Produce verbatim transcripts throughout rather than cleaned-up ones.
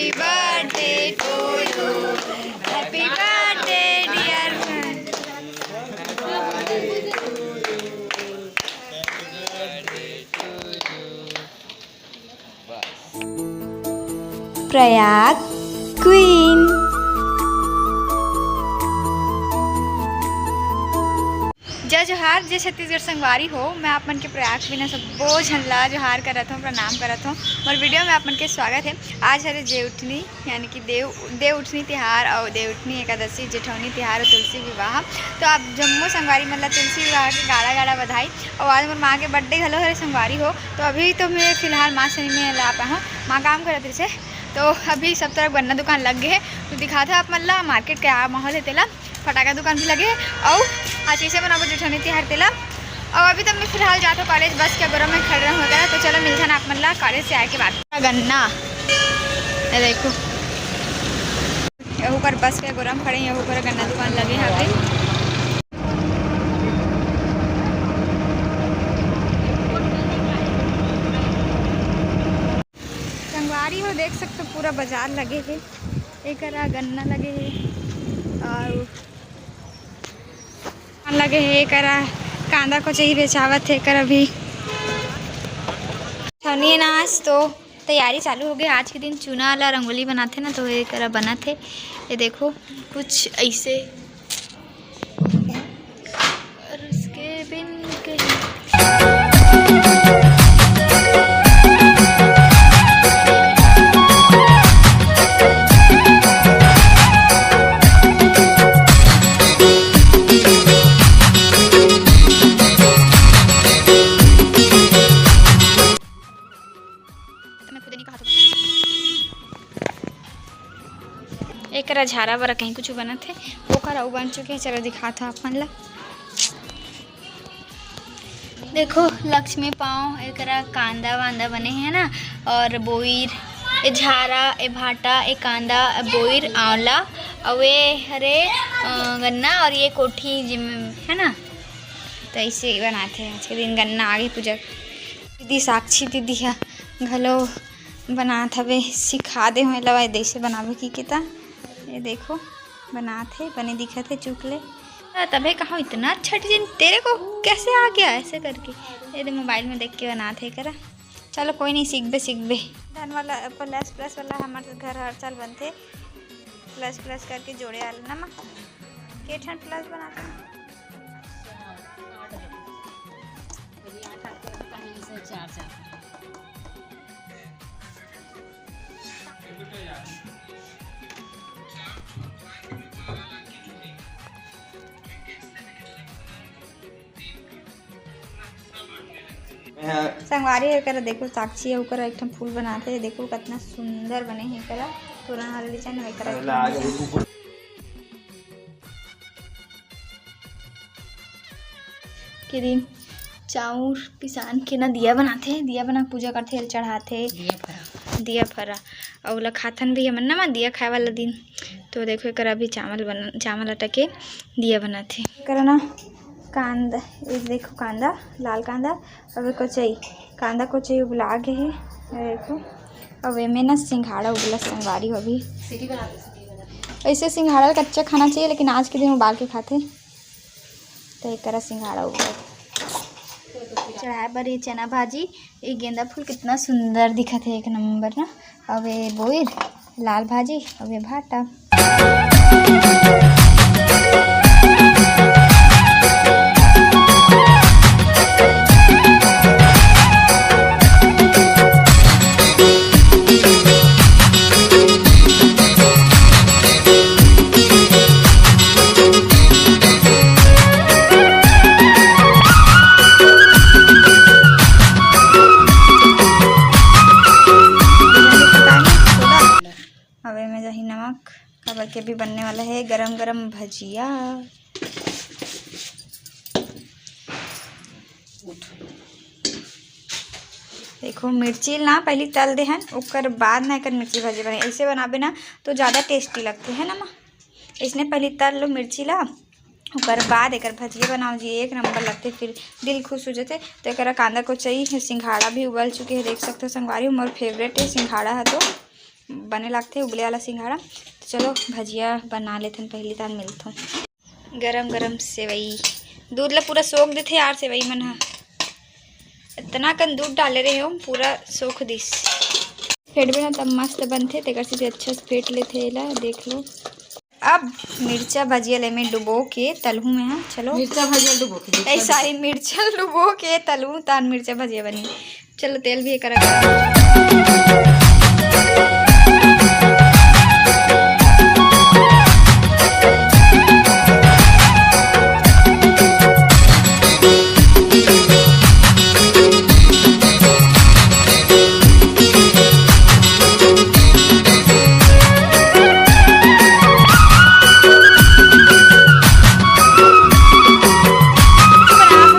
Happy birthday to you. Happy birthday, dear friend. Prayag queen. जय जोहार, जय छत्तीसगढ़ संगवारी हो। मैं आप मन के प्रयाग क्वीन सब्बो झन ला जोहार करत हूँ, प्रणाम करत हूँ। मोर वीडियो में आप मन के स्वागत है। आज हरे जेठउठनी, यानी कि देव, देवउठनी तिहार अउ देवउठनी एकादशी, जेठउठनी तिहार अउ तुलसी विवाह। तो आप जम्मो संगवारी मन ला तुलसी विवाह के गाड़ा गाड़ा बधाई। अउ आज मोर माँ के बर्थडे घलो हरे संगवारी हो। तो अभी तो मैं फिलहाल माँ सनी में ला पाहूँ, माँ काम करत रहिसे। तो अभी सब तरफ गन्ना दुकान लग गए हे। तो दिखात हूँ आप मन ला मार्केट के आ माहौल है तेला। फटाका दुकान भी लगे हे। अउ आज कैसे मनाबो जेठउठनी तिहार तेला। अउ अभी तो मैं फिलहाल जात हूँ कॉलेज, बस के गोरम में खड़े रहूँ वगैरह। तो चलो मिलथन आप मन ला कॉलेज से आए के बाद। गन्ना, ये देखो, यहू कर बस के गोरम खड़े, यहू कर गन्ना दुकान लगे हवे। संगवारी हो देख सकते हो, पूरा बाजार लगे हे। एकरा गन्ना लगे हे अउ लगे हे, एकरा कांदा कोचई बेचावत हे। एकरा भी ठनिए नाच तो तैयारी चालू हो गई। आज के दिन चूना वाला रंगोली बनाथे ना, तो एकरा बनत हे। ये देखो, कुछ ऐसे। और उसके बिन कहीं इतना खुदे नहीं कहा था। एकरा झारा बरा कहीं कुछ बनत हे, ओकर अउ बन चुके हे। चलो दिखात हूँ आप मन ला। देखो, लक्ष्मी पाँव, एकरा कांदा वांदा बने हे ना, और बोइर, ए झारा, ए भाटा, ए कांदा, ए बोइर, आंवला, अउ ए हरे, अ, गन्ना, और ये कोठी जिम है ना, तो ऐसे बनाते हैं। आज के दिन गन्ना आगे पूजा। दीदी, साक्षी दीदी ह घलो बनात हवे, सिखा दे हूँ एला, जैसे बनावे की के ता। ये देखो, बनात हे, बने दिखत हे चुकले। आ, तभे कहा इतना अच्छा डिजाइन तेरे को कैसे आ गया ऐसे करके। ये दे मोबाइल में देख के बनात हे करा। चलो कोई नहीं, सीखबे सीखबे। धन वाला प्लस प्लस वाला हमारे घर हर साल बनते, प्लस प्लस करके जोड़े आला ना माँ। के ठन प्लस बनाते हैं? संगवारी हो, एकरा देखो, साक्षी हे, ओकर एक ठन फूल बनाथे। देखो, कितना सुंदर बने हे एकरा। तोरण वाला design हे एकरा। के दिन चाउर पिसान के ना दिया बनाथे, दिया बना के पूजा करथे, चढ़ाथे। दिया फरा। दिया फरा। अउ ओला खाथन भी हमन ना, दिया खाए वाला दिन। तो देखो, एकरा अभी चावल बन, चावल आटा के दिया बनाथे। एकरा ना कांदा, ये देखो कांदा, लाल कांदा, अउ कोचई, कांदा कोचई उबला गे हे। ये देखो, अब एमे ना सिंघाड़ा उबला, संगवारी हो अभी। सीटी बना दो, सीटी बना दो। ऐसे सिंघाड़ा कच्चा खाना चाहिए, लेकिन आज के दिन उबाल के खाथे। तो एकरा सिंघाड़ा उबला। चढ़ाए बर ये चना भाजी, ये गेंदा फूल कितना सुंदर दिखत हे, एक नंबर ना। अब ये बोइर, लाल भाजी, अब ये भाटा। अब एमे जाही नमक, काबर के अभी बनने वाला है गरम गरम भजिया। देखो, मिर्ची ना पहली तल दे हन, ओकर बाद ना एकर मिर्ची भजिया बने। ऐसे बनाबे ना तो ज़्यादा tasty लगथे, है ना माँ? इसने पहली तल लो मिर्ची ला, ओकर बाद एकर भजिया बनाओ जी, एक नंबर लगथे, फिर दिल खुश हो जाथे। तो एकरा कांदा कोचई, सिंघाड़ा भी उबल चुके हैं, देख सकते हो संगवारी, मोर favourite है सिंघाड़ा है। तो बने लागथे उबले वाला सिंघाड़ा। तो चलो भजिया बना लेथन, पहली तान मिलथों। गरम गरम सेवई, दूध ला पूरा सोख देथे यार सेवई मन ह। इतना कन दूध डाले रहे हो, पूरा सोख दिस। फेटबे ना तब मस्त बनथे, तेकर से अच्छा से फेट लेथे एला, देख लो। अब मिर्चा भजिया ले में डुबो के तलहूँ में, हाँ, चलो। मिर्चा भजिया डुबो के, ए, सॉरी, मिर्चा डुबो के तलहूँ, तान मिर्चा भजिया बनी। चलो, तेल भी करा।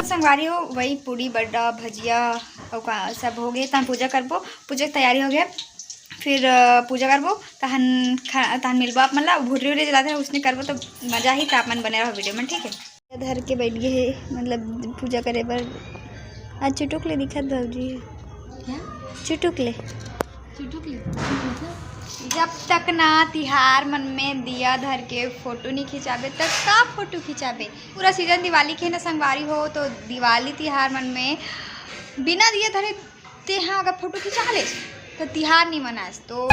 संगवारी हो, वही पूड़ी, बड़ा, भजिया, अउ का सब हो गए। तहाँ पूजा करबो, पूजा के तैयारी हो गया। फिर, अ, पूजा करबो, तहन खा-, तहन मिलबो आप मन ला। भुर्री उर्री जलाते हैं, उसने करबो तो मजा ही। तो आप मन बने रहो वीडियो में, ठीक है। धर के बैठ गए हे, मतलब पूजा करे बर। आज चुटुक ले दिखत भौजी। क्या? चुटुक ले। चुटुक ले? मतलब? जब तक ना तिहार मन में दिया धर के फोटो नहीं खिंचाबे, तब का फोटो खिंचाबे? पूरा सीजन दिवाली के ना संगवारी हो, तो दिवाली तिहार मन में बिना दिया धरे तेहा अगर फोटो खिंचा ले, तो तिहार नहीं मनास। तो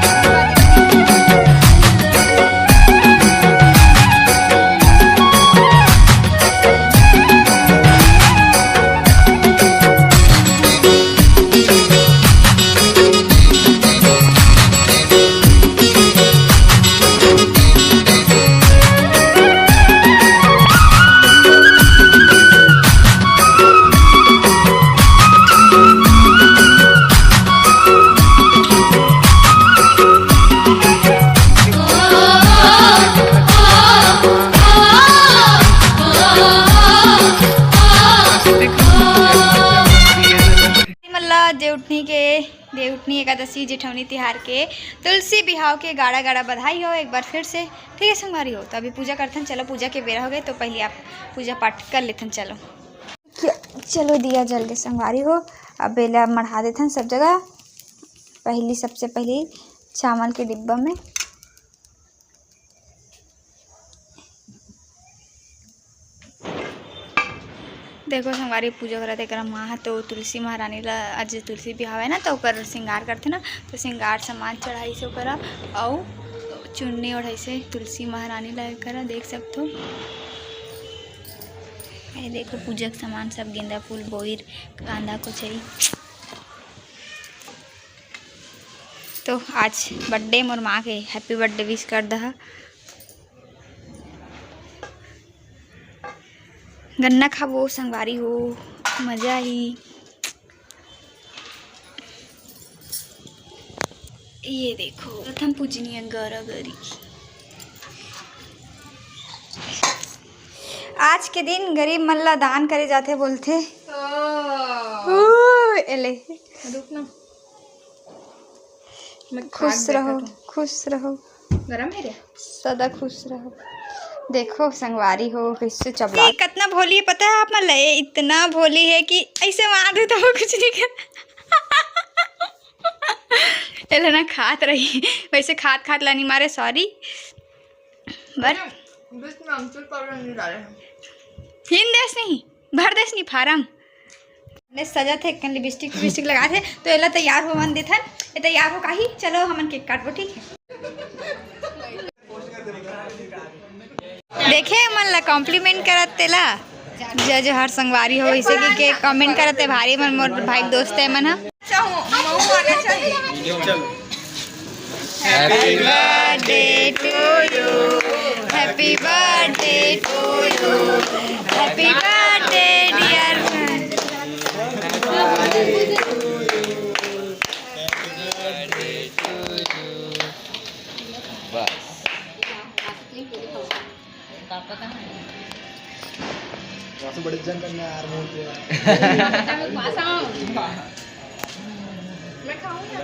मल्ला देवउठनी के, देवउठनी एकादशी जेठौनी तिहार के, तुलसी बिहाव के गाड़ा गाड़ा बधाई हो एक बार फिर से। ठीक है संगवारी हो, तो अभी पूजा करथन। चलो, पूजा के बेरा हो गए, तो पहले आप पूजा पाठ कर लेथन। चलो, चलो, दिया जल के संगवारी हो, अब एला मढ़ा देथन सब जगह। पहली, सबसे पहली चावल के डिब्बा में। देखो संगवारी, पूजा करत एकरा माँ ह तो तुलसी महारानी ला, आज तुलसी बिहाव है ना, तो ओकर श्रृंगार करथे ना, तो श्रृंगार सामान चढ़ाइसे ओकरा, अउ चुन्नी ओढ़ाइसे तुलसी महारानी ला। एकरा देख सकथो, ये देखो पूजा के सामान सब, गेंदा फूल, बोइर, कांदा, कोचई। तो आज बर्थडे मोर माँ के, हैप्पी बर्थडे विश कर दहा। गन्ना खाबो संगवारी हो, मजा ही। ये देखो, प्रथम पूजनीय गौरा गौरी। आज के दिन गरीब मन ला दान करे जाथे बोलथे। ओ। ओ, एले। रुक ना। मैं खुश खाट रहो, बैठा हूँ। खुश रहो। गरम है रे? सदा खुश रहो। देखो संगवारी हो, कैसे चबला। ये कितना भोली है पता है आप मन ला? ये इतना भोली है कि ऐसे मार दे तो वो कुछ नहीं कर। एला ना खात रही, वैसे खात खात लानी मारे, सॉरी। But बीच में अमचूर पाउडर नहीं डाले हैं। हिन देस नहीं, भर देस नहीं फार्म। ने सजत हे, कन लिपस्टिक विपस्टिक लगात हे, तो एला तैयार होवन देथन। ये तैयार हो काही, चलो हमन केक काटबो, ठीक है? देखे मन ला कॉम्प्लीमेंट करत तेला, जय जोहार संगवारी हो, इसे की के कमेंट करत हे भारी मन, मोर भाई दोस्त है मन ह। Happy birthday to you, happy birthday to you, happy birthday dear friend। Bus. Papa कहाँ है? पापा बड़े जन करना यार, मोर के। मैं खाऊंगा।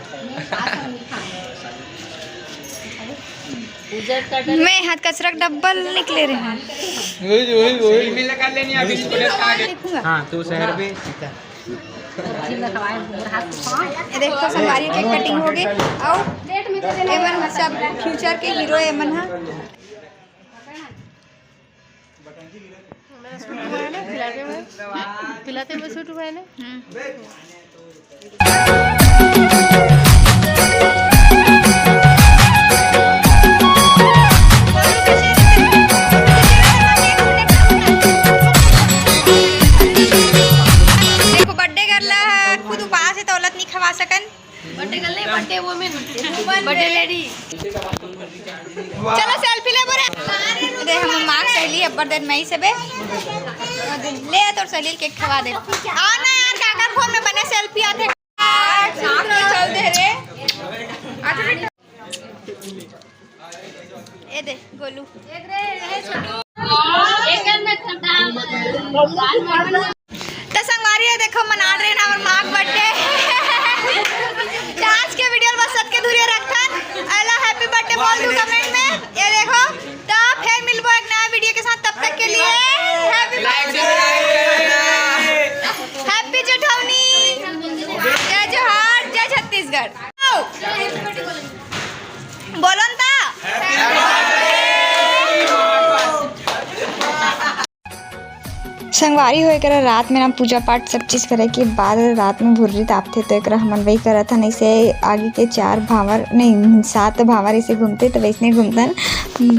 मैं हाथ कचरा के डब्बा निकले रहे हैं। वही, वही, वही। देखूंगा। हाँ, तो शहर में। ये देखो, संगवारी के कटिंग हो गई। और एमन सब फ्यूचर के हीरो, एमन ह। मेरा सूट हुआ है ना, पिलाते में, पिलाते में सूट हुआ है ना। देखो, बर्थडे गर्ल ह, खुद उपास है, तो औलत नहीं खवा सकन। बर्थडे गर्ल नहीं, बर्थडे वुमेन, बर्थडे लेडी। चलो, सेल्फी ले बोरे। दे, हम मास्क सहेली अब्बर देन मई से बे। ले, तोर सहेली केक खवा दे। आ ना यार, काकर फोन में बने सेल्फी आथे। चल दे रे। ए दे, गोलू। तो संगवारी हो, देखो, मना रहे ना हमर माँ के बर्थडे। तो आज के वीडियो बस सबके दूरिया रखन। अला हैप्पी बर्थडे बोल दू कमेंट में। ये देखो, तो फिर मिलबो एक नया वीडियो के साथ, तब तक के लिए हैप्पी, हैप्पी जेठौनी, जय जोहार, जय छत्तीसगढ़। बोलो न ता। संगवारी हो, एकरा रात में ना पूजा पाठ सब चीज करे के बाद रात में भुर्री तापथे, तो एकरा हमन वही करत हन। ऐसे आगे के चार भांवर, नहीं, सात भांवर ऐसे घूमथे, तो वैसने घूमथन।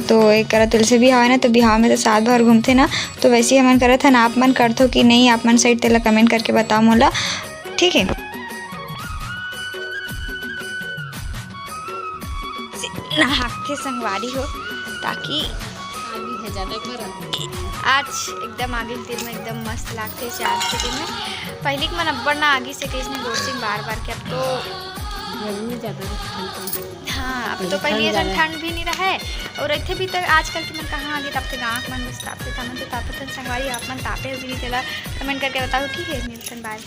तो एकरा तुलसी बिहाव है ना, तो बिहाव में तो सात भांवर घूमथे ना, तो वैसे ही हमन करत हन। आप मन करथो कि नहीं, आप मन साइड तेला कमेंट करके बताओ मोला, ठीक है। से नहाथे संगवारी हो, ताकि आगी है ज्यादा गरम। आज एकदम आगी के दिन में एकदम मस्त लागथे से आज के दिन में। पहली के मन अब्बड़ ना आगी से कहीं गोरसिन बार बार के, अब तो गर्मी ज्यादा रहिथे, ठंड कम। हाँ, अब तो पहली असन ठंड भी नहीं रहे। और इतने भी तक आजकल के मन कहाँ आगी तापथे, गाँव के मन बस तापथे, हमन तो तापत हन संगवारी, आप मन तापे हो कि नहीं, तेला कमेंट करके बताओ, ठीक है, मिलथन, बाय।